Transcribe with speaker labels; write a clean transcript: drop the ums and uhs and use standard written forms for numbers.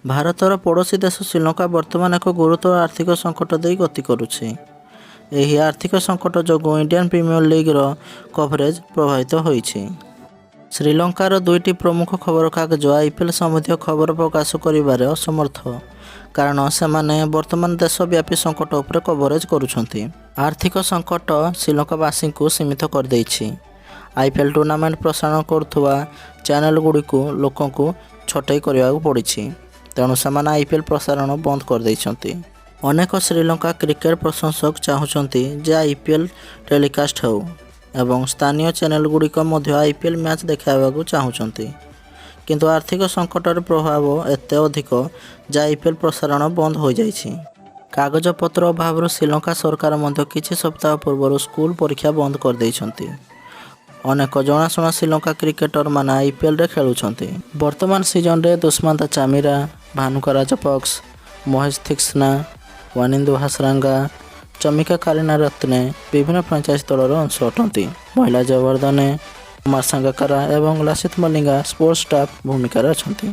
Speaker 1: ଭାରତର ପଡ଼ୋଶୀ ଦେଶ ଶ୍ରୀଲଙ୍କା ବର୍ତ୍ତମାନ ଏକ ଗୁରୁତର ଆର୍ଥିକ ସଙ୍କଟ ଦେଇ ଗତି କରୁଛି। ଏହି ଆର୍ଥିକ ସଙ୍କଟ ଯୋଗୁଁ ଇଣ୍ଡିଆନ୍ ପ୍ରିମିୟର ଲିଗ୍ର କଭରେଜ୍ ପ୍ରଭାବିତ ହୋଇଛି। ଶ୍ରୀଲଙ୍କାର ଦୁଇଟି ପ୍ରମୁଖ ଖବରକାଗଜ ଆଇପିଏଲ୍ ସମ୍ବନ୍ଧୀୟ ଖବର ପ୍ରକାଶ କରିବାରେ ଅସମର୍ଥ, କାରଣ ସେମାନେ ବର୍ତ୍ତମାନ ଦେଶବ୍ୟାପୀ ସଙ୍କଟ ଉପରେ କଭରେଜ୍ କରୁଛନ୍ତି। ଆର୍ଥିକ ସଙ୍କଟ ଶ୍ରୀଲଙ୍କାବାସୀଙ୍କୁ ସୀମିତ କରିଦେଇଛି। ଆଇପିଏଲ୍ ଟୁର୍ଣ୍ଣାମେଣ୍ଟ ପ୍ରସାରଣ କରୁଥିବା ଚ୍ୟାନେଲଗୁଡ଼ିକୁ ଲୋକଙ୍କୁ ଛଟେଇ କରିବାକୁ ପଡ଼ିଛି। ତେଣୁ ସେମାନେ ଆଇପିଏଲ୍ ପ୍ରସାରଣ ବନ୍ଦ କରିଦେଇଛନ୍ତି। ଅନେକ ଶ୍ରୀଲଙ୍କା କ୍ରିକେଟ ପ୍ରଶଂସକ ଚାହୁଁଛନ୍ତି ଯେ ଆଇପିଏଲ୍ ଟେଲିକାଷ୍ଟ ହେଉ ଏବଂ ସ୍ଥାନୀୟ ଚ୍ୟାନେଲଗୁଡ଼ିକ ମଧ୍ୟ ଆଇପିଏଲ୍ ମ୍ୟାଚ୍ ଦେଖାଇବାକୁ ଚାହୁଁଛନ୍ତି। କିନ୍ତୁ ଆର୍ଥିକ ସଙ୍କଟର ପ୍ରଭାବ ଏତେ ଅଧିକ ଯେ ଆଇପିଏଲ୍ ପ୍ରସାରଣ ବନ୍ଦ ହୋଇଯାଇଛି। କାଗଜପତ୍ର ଅଭାବରୁ ଶ୍ରୀଲଙ୍କା ସରକାର ମଧ୍ୟ କିଛି ସପ୍ତାହ ପୂର୍ବରୁ ସ୍କୁଲ ପରୀକ୍ଷା ବନ୍ଦ କରିଦେଇଛନ୍ତି। ଅନେକ ଜଣାଶୁଣା ଶ୍ରୀଲଙ୍କା କ୍ରିକେଟରମାନେ ଆଇପିଏଲ୍ରେ ଖେଳୁଛନ୍ତି। ବର୍ତ୍ତମାନ ସିଜନରେ ଦୁଷ୍ମନ୍ତା ଚାମିରା, ଭାନୁକା ରାଜପକ୍ସ, ମହେଶ ଥିକ୍ସନା, ୱାନିନ୍ଦୁ ହାସରାଙ୍ଗା, ଚମିକା କାରୁନାରତ୍ନେ ବିଭିନ୍ନ ଫ୍ରାଞ୍ଚାଇଜ୍ ଦଳର ଅଂଶ ଅଟନ୍ତି। ମହେଲା ଜୟବର୍ଦ୍ଧନେ, କୁମାର ସାଙ୍ଗାକାରା ଏବଂ ଲାସିଥ ମଲିଙ୍ଗା ସପୋର୍ଟ ଷ୍ଟାଫ୍ ଭୂମିକାରେ ଅଛନ୍ତି।